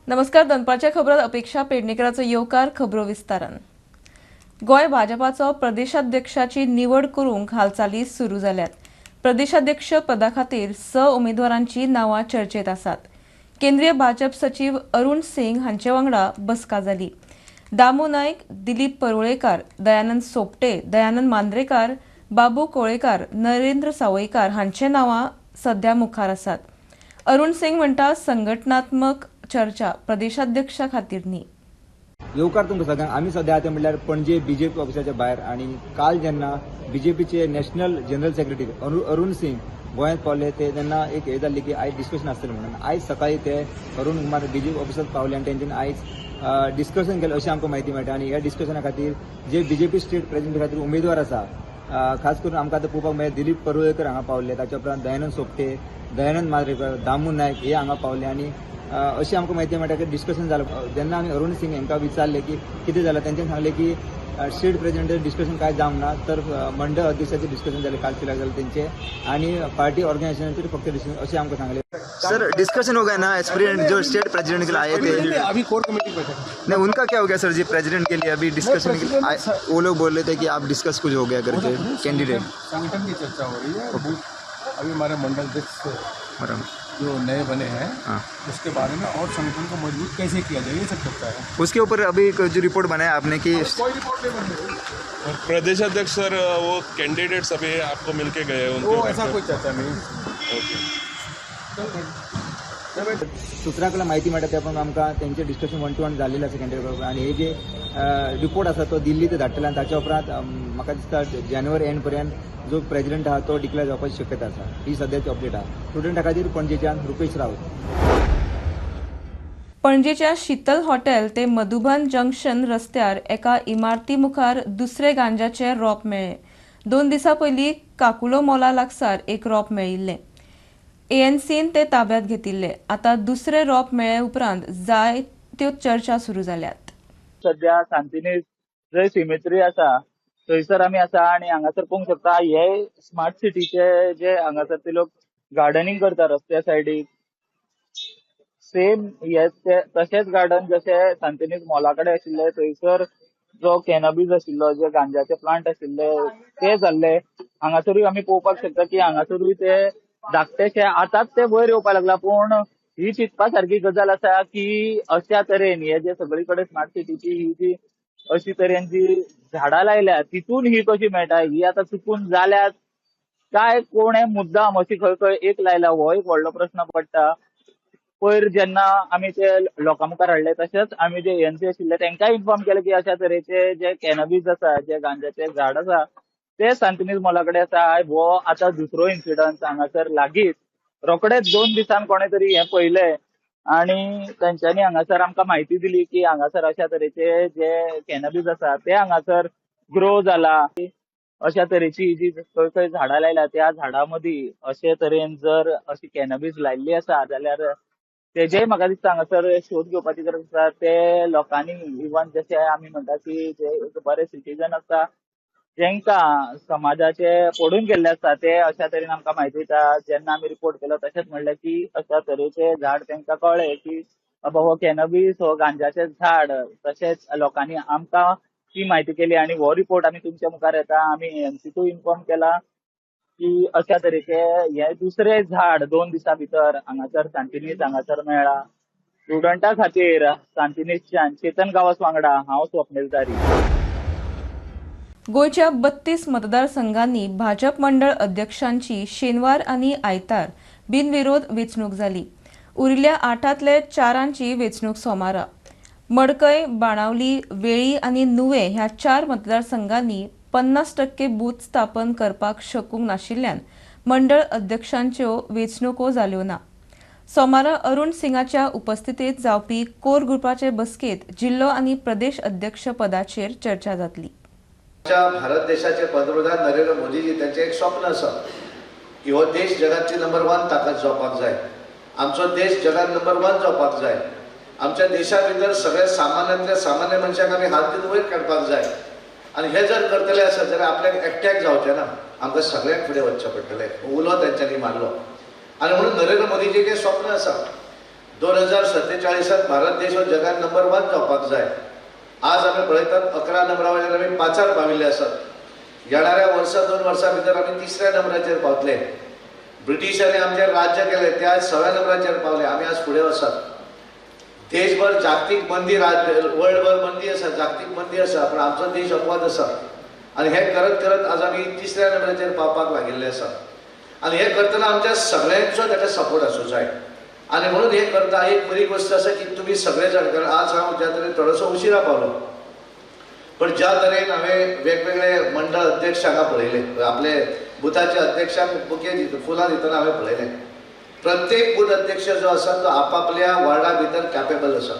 नमस्कार, दनपारच्या खबरात अपेक्षा पेडणेकराचो येवकार. खबरो विस्तारान. गोंय भाजपाचो प्रदेशाध्यक्षाची निवड करूंक हालचाली सुरू जाल्यात. प्रदेशाध्यक्ष पदा खातीर 6 उमेदवारांची नांवां चर्चेत आसात. केंद्रीय भाजप सचीव अरुण सिंग हांचे वांगडा बसका जाली. दामू नायक, दिलीप परुळेकार, दयानंद सोपटे, दयानंद मांद्रेकार, बाबू कोळेकार, नरेंद्र सावयकार हांचे नांवां सध्या मुखार आसात. अरुण सिंग म्हणटा, संघटनात्मक चर्चा प्रदेशाध्यक्षा खातीर न्ही. येवकार तुमकां सगळ्यांक. आमी सद्या आतां म्हणल्यार पणजे बीजेपी ऑफिसाच्या भायर आनी काल जेन्ना बीजेपीचे national general secretary Arun Singh गोंयांत पावले ते तेन्ना एक हें जाल्ली की आयज डिस्कशन आसतलें म्हणून. आयज सकाळी ते अरुण कुमार बीजेपी ऑफिसांत पावले आनी तेंच्यानी आयज डिस्कशन केलें अशें आमकां म्हायती मेळटा. आनी ह्या डिस्कशना खातीर जे बीजेपी स्टेट प्रेसिडेंटा खातीर उमेदवार आसा, खास करून आमकां आतां पळोवपाक मेळ्ळें दिलीप परुळेकर हांगा पावले, ताच्या उपरांत दयानंद सोपटे, दयानंद मांद्रेकर, दामू नायक हे हांगा पावले. आनी अशी आमकां म्हायती मेळटा की डिस्कशन जालें. जेन्ना आमी अरुण सिंग हांकां विचारलें की कितें जालें, तेंच्यांनी सांगलें की स्टेट प्रेसिडेंटाचें डिस्कशन कांय जावंक ना, तर मंडळ अध्यक्षाचें डिस्कशन जालें, काल सिलेक्ट जालें तेंचें आनी पार्टी ऑर्गनायझेशनाचेर फक्त डिस्कशन अशें आमकां सांगलें. सर, डिस्कशन हो गया ना? एस्पिरेंट जो स्टेट प्रेसिडेंट के लिए आए थे अभी कोर कमेटी बैठक नहीं, उनका क्या हो गया सर जी? प्रेसिडेंट के लिए अभी डिस्कशन के लिए वो लोग बोल रहे थे कि आप डिस्कस कुछ हो गया करके कैंडिडेट संगठन की चर्चा हो रही है. अभी हमारे मंडल अध्यक्ष जो नए बने हैं, हाँ, उसके बारे में और संगठन को मजबूत कैसे किया जाए, ये सब चर्चा है. उसके ऊपर अभी जो रिपोर्ट बनाया आपने कि कोई रिपोर्ट नहीं बन रही. प्रदेशाध्यक्ष सर, वो कैंडिडेट्स अभी आपको मिलके गए उनके वो ऐसा कोई चर्चा नहीं. ओके. सूत्रां कडल्यान म्हायती मेळटा त्या प्रमाणे आमकां तेंचे डिस्कशन वन टू वन जाल्लें आसा कॅन्डिडेट बरोबर. आनी हे जे रिपोर्ट आसा तो दिल्ली ते धाडटले आनी ताच्या उपरांत म्हाका दिसता जानेवारी एंड पर्यंत जो प्रेसिडेंट आहा तो डिक्लेअर जावपाची शक्यता आसा. ही सद्याची अपडेट आहा. स्टुडंटा खातीर पणजेच्यान रुपेश राऊत. पणजेच्या शीतल हॉटेल ते मधुबन जंक्शन रस्त्यार एका इमारती मुखार दुसरे गांजाचे रोप मेळ्ळे. 2 दिसां पयलीं काकुलो मॉला लागसार एक रोप मेळिल्लें. एएनसीन ते ताब्यात घेतिल्ले. आतां दुसरे रोप मेळ्ळे उपरांत जायत्यो चर्चा सुरू जाल्यात. सध्या सांतिनेज जंय सिमेट्री आसा थंयसर आमी आसा आनी हांगासर पळोवंक शकता हे स्मार्ट सिटीचे जे हांगासर ते लोक गार्डनिंग करता रस्त्या सायडीक, सेम हे तशेंच गार्डन जशें सांतिनेज मॉला कडेन आशिल्ले थंयसर जो कॅनबीज आशिल्लो, जे गांजाचे प्लांट आशिल्ले ते जाल्ले. हांगासरूय आमी पळोवपाक शकता की हांगासरूय ते धाकटेशे आतांच ते वयर येवपाक लागला. पूण ही चिंतपा सारकी गजाल आसा की अश्या तरेन हे जे सगळी कडेन स्मार्ट सिटीची ही जी अशी तरेन जी झाडां लायल्या तितून ही कशी मेळटा, ही आतां चुकून जाल्यात काय कोणे मुद्दाम अशी खंय खंय एक लायला, हो एक व्हडलो प्रश्न पडटा. पयर जेन्ना आमी ते लोकां मुखार हाडले तशेंच आमी जे एएनसी आशिल्ले तेंकांय इन्फॉर्म केलें की अशा तरेचे जे कॅनबीज आसा, जे गांजाचे झाड आसा ते सांतिनेज मॉला कडेन आसा. हो आतां दुसरो इन्सिडंट हांगासर लागींच रोखडेच 2 दिसान कोणे तरी हें पळयलें आनी तेंच्यांनी हांगासर आमकां म्हायती दिली की हांगासर अशा तरेचे जे कॅनबीज आसा ते हांगासर ग्रो जाला. अशा तरेची जी खंय खंय झाडां लायल्या त्या झाडां मदीं अशे तरेन जर अशी कॅनबीज लायिल्ली आसा जाल्यार तेजेय म्हाका दिसता हांगासर शोध घेवपाची गरज आसा. ते लोकांनी इवन जशे आमी म्हणटा की जे एक बरे सिटीजन आसता जेंकां समाजाचे पडून गेल्ले आसता ते अशा तरेन आमकां म्हायती दिता. जेन्ना आमी रिपोर्ट केलो तशेंच म्हणलें की अशा तरेचे झाड तेंकां कळ्ळें की बाबा हो कॅनबीस हो गांजाचें झाड, तशेंच लोकांनी आमकां ती म्हायती केली आनी हो रिपोर्ट आमी तुमच्या मुखार येता. आमी एएनसीकूय इन्फॉर्म केला की अशा तरेचे हे दुसरे झाड 2 दिसां भितर हांगासर सांतिनेज हांगासर मेळ्ळा. स्टुडंटा खातीर सांतिनेजच्यान चेतन गांवस वांगडा हांव स्वप्नील तारी. गोंयच्या 32 मतदारसंघांनी भाजप मंडळ अध्यक्षांची शेनवार आनी आयतार बिनविरोध वेंचणूक जाली. उरिल्ल्या 8तांतले 4ांची वेंचणूक सोमारा. मडकय, बाणावली, वेळी आनी नुवें ह्या 4 मतदारसंघांनी 50% बूथ स्थापन करपाक शकूंक नाशिल्ल्यान मंडळ अध्यक्षांच्यो वेंचणुको जाल्यो ना. सोमारा अरुण सिंगाच्या उपस्थितीत जावपी कोर ग्रुपाचे बसकेत जिल्लो आनी प्रदेश अध्यक्ष पदाचेर चर्चा जातली. भारत देशाचे पंतप्रधान नरेंद्र मोदीजी त्यांचे एक स्वप्न आसा की हो देश जगातली नंबर 1 ताकद जावपाक जाय, आमचो देश जगात नंबर 1 जावपाक जाय, आमच्या देशा भितर सगळ्या सामान्यांतल्या सामान्य मनशाक आमी हात दिवन वयर काडपाक जाय. आनी हे जर करतले आसत जाल्यार आपल्याक एकट्याक जावचें ना, आमकां सगळ्यांक फुडें वचचें पडटलें. उलो तेंच्यांनी मारलो आनी म्हणून नरेंद्र मोदीचें जें स्वप्न आसा, 2047 भारत देश हो जगात नंबर 1 जावपाक जाय. आज आमी पळयतात 11 नंबरा वयल्यान आमी 5 पाविल्ले आसात. येणाऱ्या वर्सा 2 वर्सां भितर आमी 3ऱ्या नंबराचेर पावतले. ब्रिटिशांनी आमचेर राज्य केलें ते आज 6व्या नंबराचेर पावले. आमी आज फुडें आसात. देशभर जागतीक मंदी, वर्ल्डभर मंदी आसा, जागतीक मंदी आसा, पूण आमचो देश अपवाद आसा. आनी हें करत करत आज आमी 3ऱ्या नंबराचेर पावपाक लागिल्ले आसा. आनी हें करतना आमच्या सगळ्यांचो ताका सपोर्ट आसूं जाय. आनी म्हणून हें करता एक बरी गोश्ट आसा की तुमी सगळे जाण, कारण आज हांव ज्या तरेन थोडोसो उशिरा पावलो, पण ज्या तरेन हांवें वेगवेगळे मंडळ अध्यक्ष हांगा पळयले, आपले बुथाचे अध्यक्षांक बुके दिता, फुलां दितना हांवें पळयलें, प्रत्येक बूथ अध्यक्ष जो आसा तो आपापल्या वार्डा भितर कॅपेबल आसा.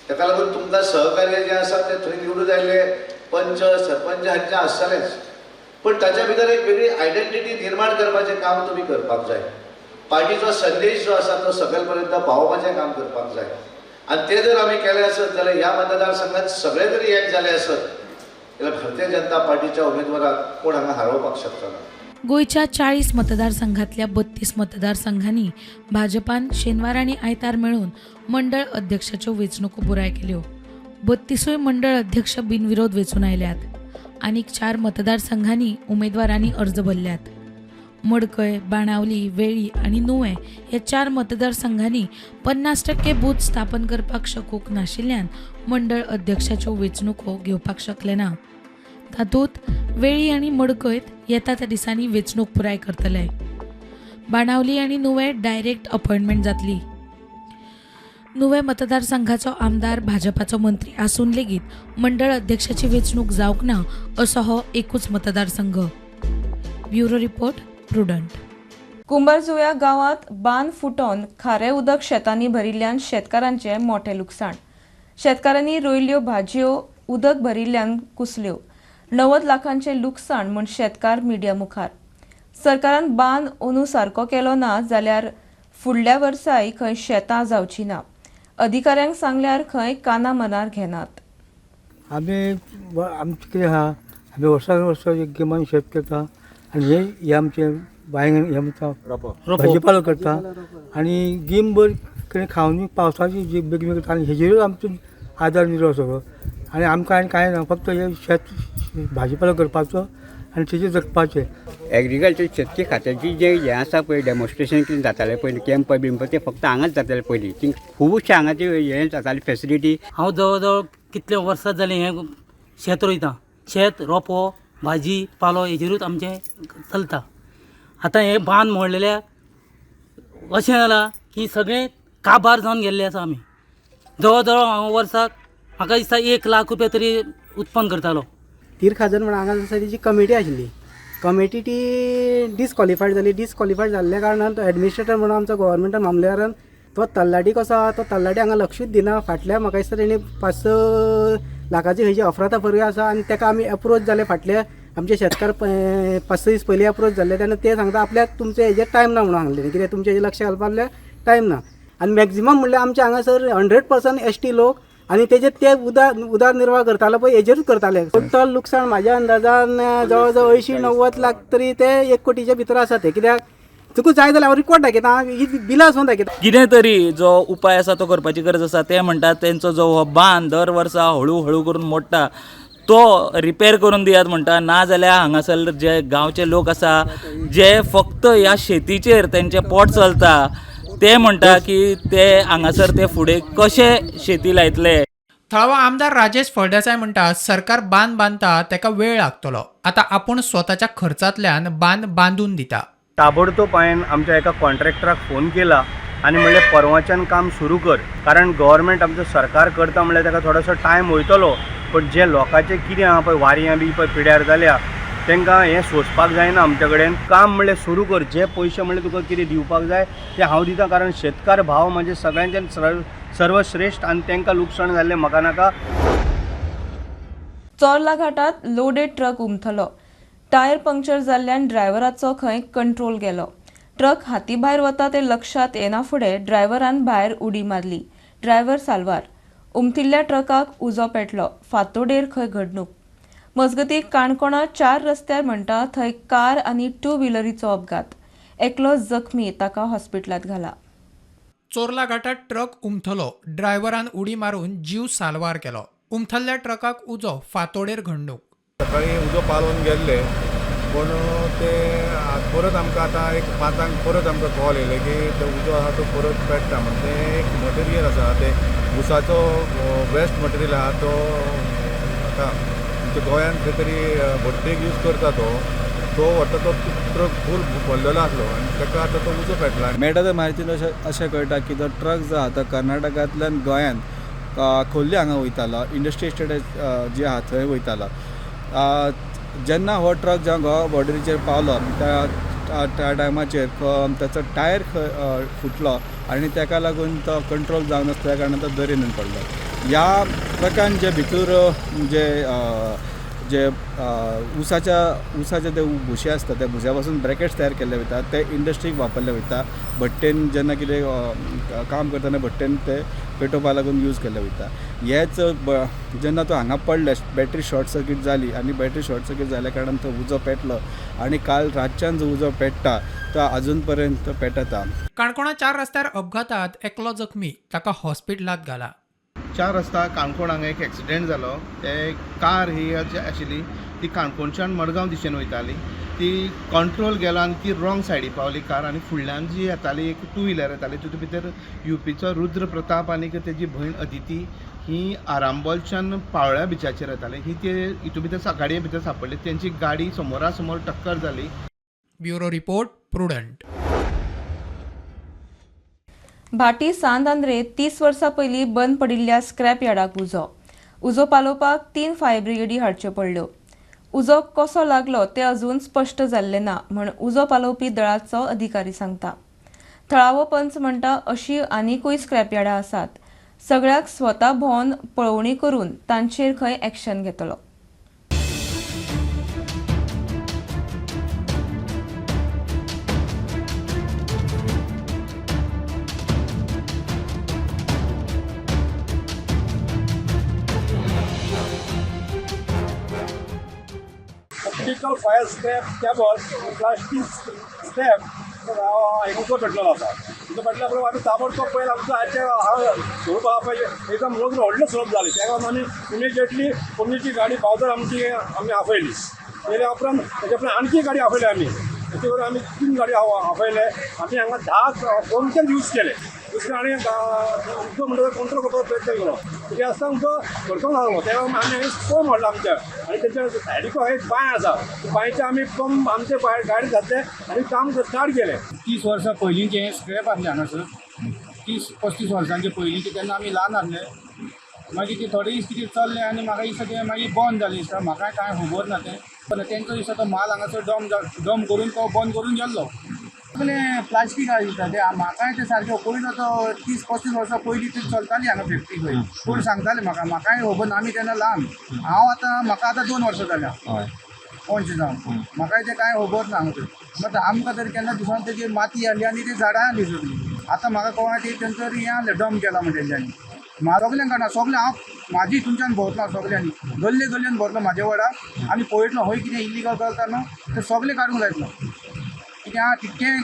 ताका लागून तुमकां सहकार्य जें आसा तें थंय निवडून आयिल्ले पंच सरपंच हांचें आसतलेंच, पण ताच्या भितर एक वेगळी आयडेंटिटी निर्माण करपाचें काम तुमी करपाक जाय. पार्टीचो संदेश जो आसा तो सकयल पर्यंत पावोवपाचें काम करपाक जाय. आनी तें जर आमी केलें आसत जाल्यार ह्या मतदारसंघात सगळे जरी एक जाले आसत जाल्यार भारतीय जनता पार्टीच्या उमेदवाराक कोण हांगा हारोवपाक शकता ना. गोंयच्या 40 मतदारसंघातल्या 32 मतदारसंघांनी भाजपान शेनवार आनी आयतार मेळून मंडळ अध्यक्षाच्यो वेंचणुको पुराय केल्यो. 32 मंडळ अध्यक्ष बिनविरोध वेंचून आयल्यात. आनीक 4 मतदारसंघांनी उमेदवारांनी अर्ज भरल्यात. मडकय, बाणावली, वेळी आनी नुवें ह्या 4 मतदारसंघांनी 50% बूथ स्थापन करपाक शकूंक नाशिल्ल्यान मंडळ अध्यक्षाच्यो वेंचणुको घेवपाक शकले ना. तातूंत वेळी आनी मडकयत येता त्या दिसांनी वेंचणूक पुराय करतले. बाणावली आनी नुवें डायरेक्ट अपॉयंटमेंट जातली. नुवें मतदारसंघाचो आमदार भाजपाचो मंत्री आसून लेगीत मंडळ अध्यक्षाची वेंचणूक जावंक ना असो हो एकूच मतदारसंघ. Bureau report, Prudent. कुंभारजुव्या गांवांत बांद फुटोवन खारें उदक शेतांनी भरिल्ल्यान शेतकारांचें मोटें लुकसाण. शेतकारांनी रोयल्ल्यो भाजयो उदक भरिल्ल्यान कुसल्यो. 90 लाखांचें लुकसाण म्हूण शेतकार मिडिया मुखार. सरकारान बांद अंदू सारको केलो ना जाल्यार फुडल्या वर्साय खंय शेतां जावची ना. अधिकाऱ्यांक सांगल्यार खंय काना मनार घेनात. आमी आमचें कितें आहा, आमी वर्सान वर्स एक गिमान शेत करता आनी हे आमचें बांयगण हे म्हणटा भाजीपालो करता आनी गिमभर कितें खावन पावसाची जी बेगीन करता आनी हेजेरूच आमचो आदार निरो सगळो. आनी आमकां आनी कांय ना, फक्त हे शेत भाजीपालो करपाचो आनी तेजेर जगपाचें. एग्रीकल्चर शेतकी खात्याची जे हें आसा पळय डेमॉन्स्ट्रेशन कितें जातालें पयलीं कॅम्प बिंप ते फक्त हांगाच जाताले पयलीं. थिंग खुबशे हांगाचे हें जातालें फेसिलिटी. हांव जवळ जवळ कितले वर्सां जालीं हें शेत रोयतां. शेत, रोपो, भाजी पालो हेजेरूच आमचें चलता. आतां हें बांद मोडलेल्या अशें जालां की सगळें काबार जावन गेल्ले आसा आमी. जवळ जवळ हांव वर्साक म्हाका दिसता 1 लाख रुपया तरी उत्पन्न करतालो. तीर खाजन म्हण हांगा आसा तेजी कमिटी आशिल्ली. कमिटी ती डिसक्वॉलिफायड जाली. डिसक्वॉलिफायड जाल्ल्या कारणान तो एडमिनिस्ट्रेटर म्हणून आमचो गव्हर्मेंटान मामलेदारान तो तल्लाटी कसो आहा तो तल्लाटी हांगा लक्षूच दिना. फाटल्या म्हाका दिसता तेणी 5-6 लाखाची खंयची अफरातफरी आसा आनी ताका आमी एप्रोच जाले. फाटले आमचे शेतकार 5-6 दीस पयलीं एप्रोच जाल्ले तेन्ना ते सांगता आपल्याक तुमचे हेजेर टायम ना म्हणून सांगलें, कित्याक तुमचे हेजेर लक्ष घालपाक आपल्याक टायम ना. आनी मॅक्झिमम म्हणल्यार आमच्या हांगासर 100% ST लोक आनी तेजेर ते उदरनिर्वाह करताले पळय हेजेरूच करताले. टोटल लुकसाण म्हाज्या अंदाजान जवळ जवळ 80-90 लाख तरी ते 1 कोटीच्या भितर आसा ते. कित्याक तुका जाय जाल्यार हांव रिकॉर्ड दाखयता, ही बिलां सुद्दां दाखयता. कितें तरी जो उपाय आसा तो करपाची गरज आसा. ते म्हणटात तेंचो जो हो बांद दर वर्सा हळू हळू करून मोडटा तो रिपेर करून दियात म्हणटा, ना जाल्यार हांगासर जे गांवचे लोक आसा जे फक्त ह्या शेतीचेर तेंचें पोट चलता ते म्हणटा की ते हांगासर ते फुडें कशे शेती लायतले. थळावो आमदार राजेश फळदेसाय म्हणटा सरकार बांद बांदता तेका वेळ लागतलो, आतां आपूण स्वताच्या खर्चांतल्यान बांद बांदून दिता. ताबडतोब हांवें आमच्या एका कॉन्ट्रॅक्टराक फोन केला आनी म्हणलें परवाच्यान काम सुरू कर, कारण गव्हर्मेंट आमचो सरकार करता म्हणल्यार ताका थोडोसो टायम वयतलो, पण जे लोकांचें कितें आहा पळय वारयां बी पळय पिड्यार जाल्या तांकां हें सोंसपाक जायना. आमचे कडेन काम म्हणलें सुरू कर, जे पयशे म्हणलें तुका कितें दिवपाक जाय ते हांव दिता, कारण शेतकार भाव म्हणजे सगळ्यांच्यान सर्वश्रेश्ठ आनी तांकां लुकसाण जाल्लें म्हाका नाका. चोर्ला घाटात लोडेड ट्रक उमथलो. टायर पंक्चर जाल्ल्यान ड्रायव्हराचो खंय कंट्रोल गेलो. ट्रक हाती भायर वता ते लक्षात येना फुडें ड्रायव्हरान भायर उडी मारली. ड्रायव्हर साल्वार. उमथिल्ल्या ट्रकाक उजो पेटलो. फांतोडेर खंय घडणूक. मजगती काणकोणा 4 रस्त्यार म्हणटा थंय कार आनी 2 व्हिलरीचो अपघात. एकलो जखमी, ताका हॉस्पिटलांत घाला. चोर्ला घाटात ट्रक उमथलो, ड्रायव्हरान उडी मारून जीव साल्वार केलो. उमथल्ल्या ट्रकाक उजो, फांतोडेर घडणूक. सकाळी उजो पालोवन गेल्ले, पूण ते परत आमकां आतां एक 5 परत आमकां कॉल येयले की तो उजो आहा तो परत पेट्टा म्हण. तें एक मटेरियल आसा, तें उसाचो वेस्ट मटेरियल आहा, तो आतां आमच्या गोंयांत खंय तरी भट्टेक यूज करता, तो तो व्हरता, तो ट्रक फूल भरलेलो आसलो आनी ताका आतां तो उजो पेटला. मेळटा त्या म्हायतीन अशें कळटा की तो ट्रक जो आहा तो कर्नाटकांतल्यान गोंयांत खोर्ली हांगा वयतालो, इंडस्ट्री इस्टेट जी आहा थंय वयतालो. जेन्ना हो ट्रक जेन्ना गोवा बॉर्डरीचेर पावलो त्या टायमाचेर ताचो टायर फुटलो आनी ताका लागून तो कंट्रोल जावनासल्या कारणान तो दर्येन पडलो. ह्या ट्रकान जे भितर जे जे उसाचे ते भुशे आसता त्या भुश्या पासून ब्रॅकेट्स तयार केल्ले वयता, ते इंडस्ट्रीक वापरले वयता. भट्टेन जेन्ना कितें काम करतना भट्टेन ते पेटोवपा लागून यूज केल्ले वयता. हेच जेन्ना तो हांगा पडले, बॅटरी शॉर्ट सर्कीट जाली आनी बॅटरी शॉर्ट सर्कीट जाल्या कारणान तो उजो पेटलो आनी काल रातच्यान जो उजो पेट्टा तो अजून पर्यंत पेटता. काणकोणा 4 रस्त्यार अपघातात एकलो जखमी, ताका हॉस्पिटलांत घाला. 4 रस्ता काणकोण हांगा एक एक्सिडेंट जालो. ते कार ही आशिल्ली ती काणकोणच्यान मडगांव दिशेन वयताली, ती कंट्रोल गेलो आनी ती रॉंग सायडी पावली कार, आनी फुडल्यान जी येताली एक टू व्हिलर येताली, तितून भितर युपीचो रुद्र प्रताप आनी तेजी भयण अदिती ही आरांबोलच्यान पावळ्या बिचाचेर येताली. ही ते हितून भितर गाडये भितर सापडली, तेंची गाडी समोरा समोर टक्कर जाली. Bureau report, Prudent. भाटी सांत आंद्रे 30 वर्सां पयलीं बंद पडिल्ल्या स्क्रॅप यार्डाक उजो. उजो पालोवपाक 3 फायर ब्रिगेडी हाडच्यो पडल्यो. उजो कसो लागलो तें अजून स्पश्ट जाल्लें ना म्हण उजो पालोवपी दळाचो अधिकारी सांगता. थळावो पंच म्हणटा अशी आनीकूय स्क्रॅप यार्डां आसात, सगळ्याक स्वता भोंवन पळोवणी करून तांचेर खंय एक्शन घेतलो. Optical fire scrap cable, plastic scrap उजो पेटलेलो आसा. उजो पेटल्या उपरांत आमी ताबडतोब पयलीं आमचो आयचे स्वरूप आहा पळय एकदम रोग व्हडलें स्वरूप जालें. तेका लागून आमी इमिजिएटली पणजेची गाडी बावजर आमची आमी आपयली. पयल्या उपरांत तेच्या उपरांत आणखी गाडी आपयली आमी. तेचे बरोबर आमी 3 गाडी आपयले. आमी हांगा 10 पंपच्यान यूज केले. दुसरें आनी उजो म्हणटा कंट्रोल करपाचो प्रयत्न केलो. तरी आसतना उजो भरकम जालो. तेका आमी हांगा पंप हाडलो आमच्या आनी तेच्या सायडीक एक बांय आसा, बांयचे आमी पंप आमचे गाडी घातले आनी काम स्टार्ट केलें. 30 वर्सां पयलींचें हें स्क्रॅप आसलें हांगासर, 30-35 वर्सांचे पयलींचें. तेन्ना आमी ल्हान आसले. मागीर ते थोडे दीस कितें चल्लें आनी म्हाका दिसता तें मागीर बंद जालें दिसता. म्हाका कांय खबर ना तें. पण तेंचो दिसता तो माल हांगासर डंप करून तो बंद करून गेल्लो. सगळें प्लास्टीक आसा दिसता तें. म्हाकाय तें सारकें पयलो तो 30-35 वर्सां पयलीं ती चलताली हांगा फॅक्टरी खंय. कोण सांगताले म्हाका, म्हाकाय खबर ना. आमी तेन्ना ल्हान. हांव आतां म्हाका आतां 2 वर्सां जाल्या पंच जावन. म्हाकाय तें कांय खबर ना हांगा. मात आमकां तरी केन्ना दिसान तेजी माती हाडली आनी ती झाडां हाडली सगळीं. आतां म्हाका कळना ती तेंचो हें आहलें डंप केला म्हण तेंच्यांनी. सगल्यांक काडना, सगळें हांव म्हाजी तुमच्यान भोंवतलो, सगल्यांनी गल्ले गल्ल्यान भोंवतलो म्हाजे वाडा आनी पळयतलो हय कितें इल्लिगल चलता न्हू तें सगळें काडूंक लायतलो. कितें आहा तितकें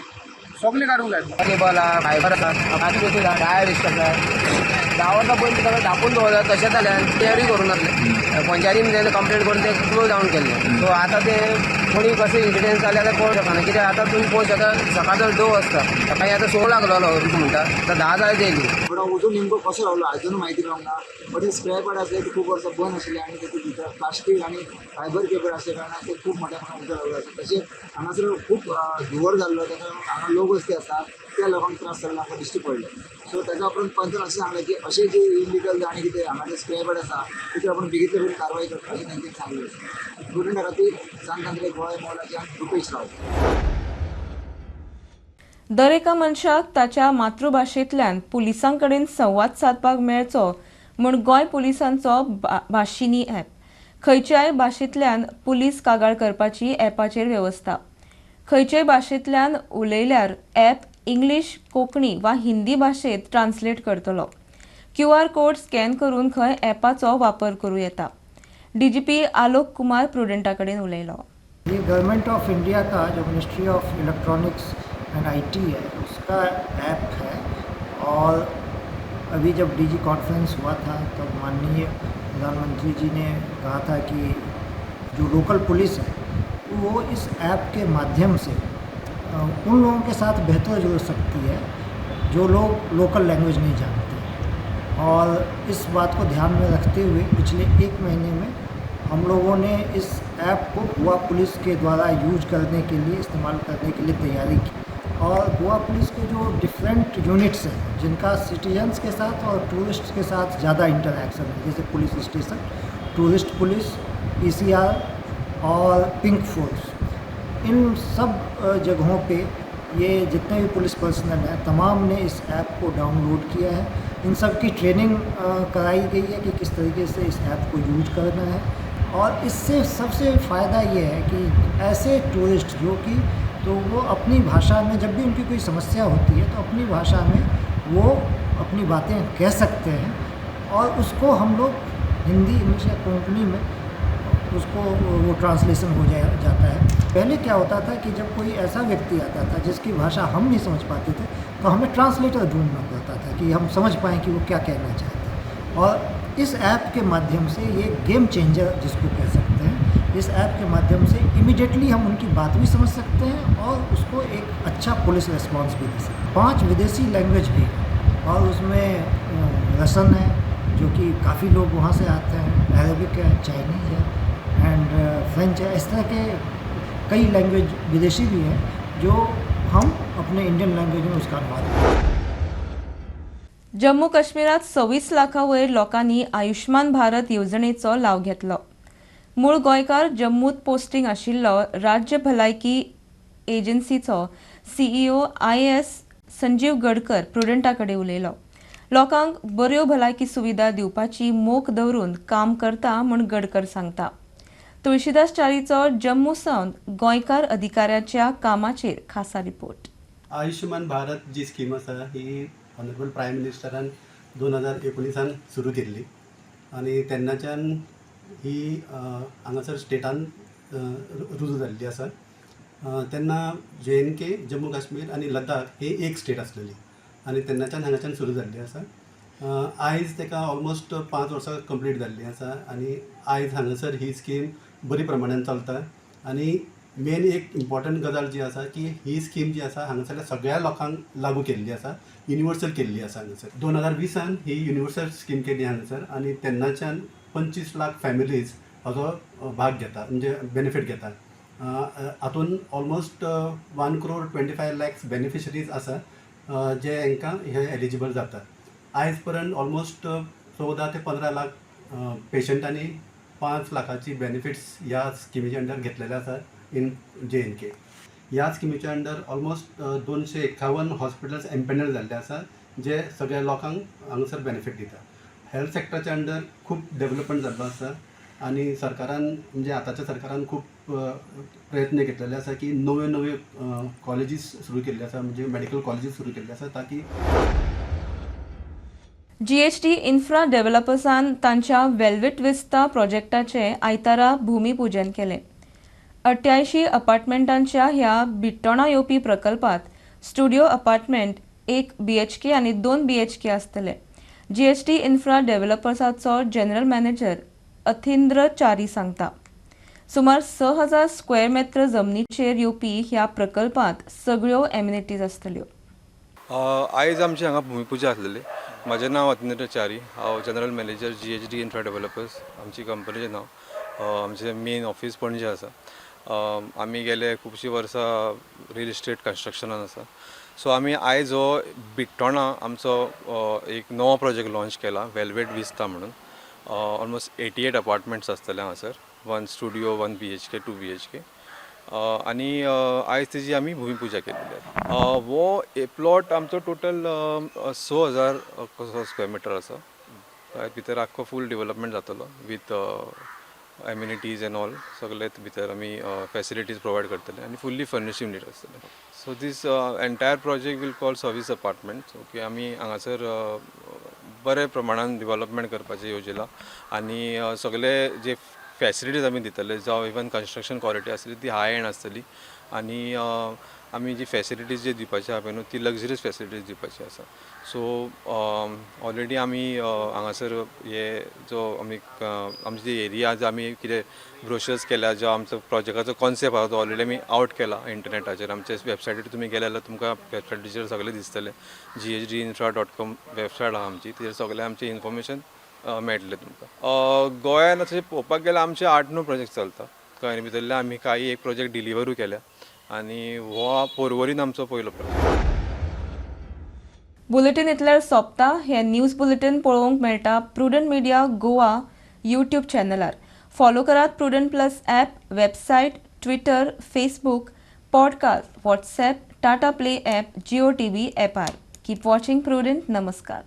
सगळें काडूंक लायतलो. केबल आहा, फायबर आहा, टायर दिसता. 10 वर्सां पयलीं सगळें धापून दवरलें, तशेंच जालें. क्लियरूय करूं नासलें. पंचायतीन तेन्ना कंप्लेन करून तें क्लोज डावन केल्लें. सो आतां तें कोणी कशें इन्सिडंट जालें आतां पळोवंक शकना. कित्याक आतां तुमी पळोवंक शकता सकाळचो 2 वाजता सकाळीं आतां 6 लागलोलो म्हणटा आतां 10 जायत येयली. पूण उजो नेमको कसो रावलो आजून म्हायती मेळोंक ना. बट हे स्क्रॅप यार्ड आसले ते खूब वर्सां बंद आशिल्ले आनी तेतूंत भितर प्लास्टीक आनी फायबर केबल आसल्या कारणान ते खूब मोठ्या प्रमाणात उजो लागलो आसा. तशेंच हांगासर खूब धुंवर जाल्लो, ताका लागून हांगा लोक वस्ती आसा त्या लोकांक त्रास जाल्लो आमकां दिश्टी पडले. सो ताच्या उपरांत पंचान अशें सांगलें की अशें जे इलिगल आनी कितें हांगा जे स्क्रॅप यार्ड आसा तितून आपूण बेगीतल्या बेगीन कारवाय करता अशें तांच्यांनी सांगलें. प्रुडंटा खातीर सांत आंद्रे गोंय मोलाच्यान रुपेश राव. दर एका मनशाक ताच्या मातृभाशेंतल्यान पुलिसां कडेन संवाद सादपाक मेळचो म्हूण गोंय पुलिसांचो भाशिनी ॲप. खंयच्याय भाशेंतल्यान पुलीस कागाळ करपाची ॲपाचेर वेवस्था. खंयच्याय भाशेंतल्यान उलयल्यार ॲप इंग्लीश, कोंकणी वा हिंदी भाशेंत ट्रान्सलेट करतलो. QR code scan करून खंय ॲपाचो वापर करूं येता. डीजीपी आलोक कुमार प्रुडंटा कडेन उलयलो. ये गवर्नमेंट ऑफ इंडिया का जो ministry of electronics and IT है उसका ऐप है और अभी जब डीजी कॉन्फ्रेंस हुआ था तब तो माननीय प्रधानमंत्री जी ने कहा था कि जो लोकल पुलिस है वो इस ऐप के माध्यम से उन लोगों के साथ बेहतर जुड़ सकती है जो लोग लोकल लैंग्वेज नहीं जानते। और इस बात को ध्यान में रखते हुए पिछले एक महीने में हम लोगों ने इस ऐप को गोवा पुलिस के द्वारा यूज करने के लिए, इस्तेमाल करने के लिए तैयारी की। और गोवा पुलिस के जो डिफरेंट यूनिट्स हैं जिनका सिटीजन्स के साथ और टूरिस्ट के साथ ज़्यादा इंटरेक्शन है, जैसे police station, tourist police, PCR और पिंक फोर्स, इन सब जगहों पे ये जितने भी पुलिस पर्सनल हैं तमाम ने इस ऐप को डाउनलोड किया है। इन सब की ट्रेनिंग कराई गई है कि किस तरीके से इस ऐप को यूज करना है। और इससे सबसे फ़ायदा ये है कि ऐसे टूरिस्ट जो कि तो वो अपनी भाषा में जब भी उनकी कोई समस्या होती है तो अपनी भाषा में वो अपनी बातें कह सकते हैं और उसको हम लोग हिंदी, इंग्लिश या कोंकणी में उसको वो ट्रांसलेशन हो जाता है। पहले क्या होता था कि जब कोई ऐसा व्यक्ति आता था जिसकी भाषा हम नहीं समझ पाते थे तो हमें ट्रांसलेटर ढूंढना पड़ता था कि हम समझ पाएँ कि वो क्या कहना चाहते हैं। और इस ऐप के माध्यम से ये गेम चेंजर जिसको कह सकते हैं, इस ऐप के माध्यम से इमीडिएटली हम उनकी बात भी समझ सकते हैं और उसको एक अच्छा पुलिस रिस्पॉन्स भी दे सकते हैं। 5 विदेशी लैंग्वेज भी और उसमें रसन है जो कि काफ़ी लोग वहाँ से आते हैं, अरबिक है, चाइनीज़ है एंड फ्रेंच है। इस तरह के कई लैंग्वेज विदेशी भी हैं जो हम अपने इंडियन लैंग्वेज में उसका अनुवाद करते हैं। जम्मू काश्मीरात 26 लाखां वयर लोकांनी आयुष्मान भारत येवजणेचो लाव घेतलो। मूळ गोंयकार जम्मूत पोस्टिंग आशिल्लो राज्य भलायकी एजन्सीचो सीईओ IS Sanjeev Gadkar प्रुडंटा कडेन उलयलो। लोकांक बऱ्यो भलायकी सुविधा दिवपाची मोख दवरून काम करता म्हूण गडकर सांगता। तुळशीदास च्यारीचो जम्मू सावन गोंयकार अधिकाऱ्याच्या कामाचेर खासा रिपोर्ट। आयुष्मान भारत जी स्कीम आसा ही ऑनरेबल प्रायम मिनिस्टरान 2019 सुरू केल्ली आनी तेन्नाच्यान ही हांगासर स्टेटान रुजू जाल्ली आसा। तेन्ना J&K, Jammu Kashmir आनी लद्दाख ही एक स्टेट आसलेली आनी तेन्नाच्यान हांगाच्यान सुरू जाल्ली आसा। आयज ताका ऑलमोस्ट 5 वर्सां कंप्लीट जाल्ली आसा आनी आयज हांगासर ही स्कीम बरी प्रमाणान चलता। आनी मेन एक इम्पॉर्टंट गजाल जी आसा की ही स्कीम जी आसा हांगासरल्या सगळ्या लोकांक लागू केल्ली आसा, युनिवर्सल केल्ली आसा। हांगासर 2020 ही युनिवर्सल स्कीम केली हांगासर आनी तेन्नाच्यान 25 लाख फॅमिलीज हाजो भाग घेता, म्हणजे बेनिफीट घेता। हातून ऑलमोस्ट 1 करोड 25 लाख बेनिफिशरीज आसा जे हांकां हे एलिजिबल जाता। आयज पर्यंत ऑलमोस्ट 14 ते 15 लाख पेशंटांनी 5 लाखाची बेनिफिट्स ह्या स्किमीच्या अंडर घेतलेले आसा इन J&K। ह्या स्किमीच्या अंडर ऑलमोस्ट 251 हॉस्पिटल्स एम्पेनल जाल्ले आसा जे सगळ्या लोकांक हांगासर बेनिफीट दिता। हेल्थ सेक्टराच्या अंडर खूब डेवलपमेंट जाल्लो आसा आनी सरकारान म्हणजे आतांच्या सरकारान खूब प्रयत्न घेतलेले आसा की नव्यो नव्यो कॉलेजीस सुरू केल्ले आसा, म्हणजे मेडिकल कॉलेजीस सुरू केल्ले आसा ताकी जीएचटी इन्फ्रा डेव्हलपर्सान तांच्या वेल्वेट विस्ता प्रोजेक्टाचे आयतारा भूमिपूजन केलें। 88 अपार्टमेंटांच्या ह्या बिट्टोणा येवपी प्रकल्पात स्टुडिओ अपार्टमेंट 1 BHK आनी 2 BHK आसतले। जीएचटी इन्फ्रा डेव्हलपर्साचो जनरल मॅनेजर अथिंद्र च्यारी सांगता, सुमार 6000 स्क्वेअर मेत्र जमनीचेर येवपी ह्या प्रकल्पात सगळ्यो एम्युनिटीज आसतल्यो। आयज आमची हांगा भूमिपूजा आसलेली। म्हाजें नांव अतिंद्र च्यारी, हांव general manager GHD infra developers. आमची कंपनीचें नांव, आमचें मेन ऑफीस पणजे आसा। आमी गेले खुबशीं वर्सां रियल इस्टेट कन्स्ट्रक्शनान आसा। सो आमी आयज हो बिट्टोणा आमचो एक नवो प्रोजेक्ट लॉन्च केला, वेल्वेट विस्ता म्हणून। ऑलमोस्ट 88 अपार्टमेंट्स आसतले हांगासर, 1 स्टुडिओ, 1 BHK, 2 BHK आनी आयज तेजी आमी भूमिपूजा केल्ली आसा। हो प्लॉट आमचो टोटल 6000 कसो स्क्वेअर मिटर आसा। भितर आख्खो फूल डेवलपमेंट जातलो विथ एम्युनिटीज एंड ऑल, सगळे भितर आमी फॅसिलिटीज प्रोवायड करतले आनी फुल्ली फर्निश्ड युनीट आसतले। So this entire project will call service apartment. Okay, आमी हांगासर बरे प्रमाणान डेवलपमेंट करपाचें येवजिलां आनी सगळे जे फॅसिलिटीज आमी दितले, जावं इवन कन्स्ट्रक्शन क्वॉलिटी आसतली ती हाय एंड आसतली आनी आमी जी फॅसिलिटीज जे दिवपाची आहा पळय न्हू ती लग्जरीज फॅसिलिटीज दिवपाची आसा। सो ऑलरेडी आमी हांगासर हे जो आमी आमची जी एरिया जो आमी कितें ब्रोशर्स केल्या, जो आमचो प्रोजेक्टाचो कॉन्सेप्ट आसा तो ऑलरेडी आमी आवट केला इंटरनेटाचेर. आमच्या वेबसायटीर तुमी गेले जाल्यार तुमकां वेबसायटीचेर सगळें दिसतलें. ghdinfra.com website आहा आमची, तेजेर सगळें आमचें इन्फॉर्मेशन मेळटलें तुमकां. गोंयान अशें पळोवपाक गेल्यार आमचे 8-9 प्रोजेक्ट चलता. गोंयान भितरले आमी काही एक प्रोजेक्ट डिलिवरूय केल्या आनी हो पोरवरीन आमचो पयलो प्रोजेक्ट. बुलेटीन इतल्यार सोंपता. हे न्यूज बुलेटीन पळोवंक मेळटा प्रुडंट मिडिया गोवा यूट्यूब चॅनलार. फॉलो करात Prudent plus app, website, Twitter, Facebook, podcast, WhatsApp, Tata Play app, Jio TV ॲपार. Keep watching prudent. नमस्कार.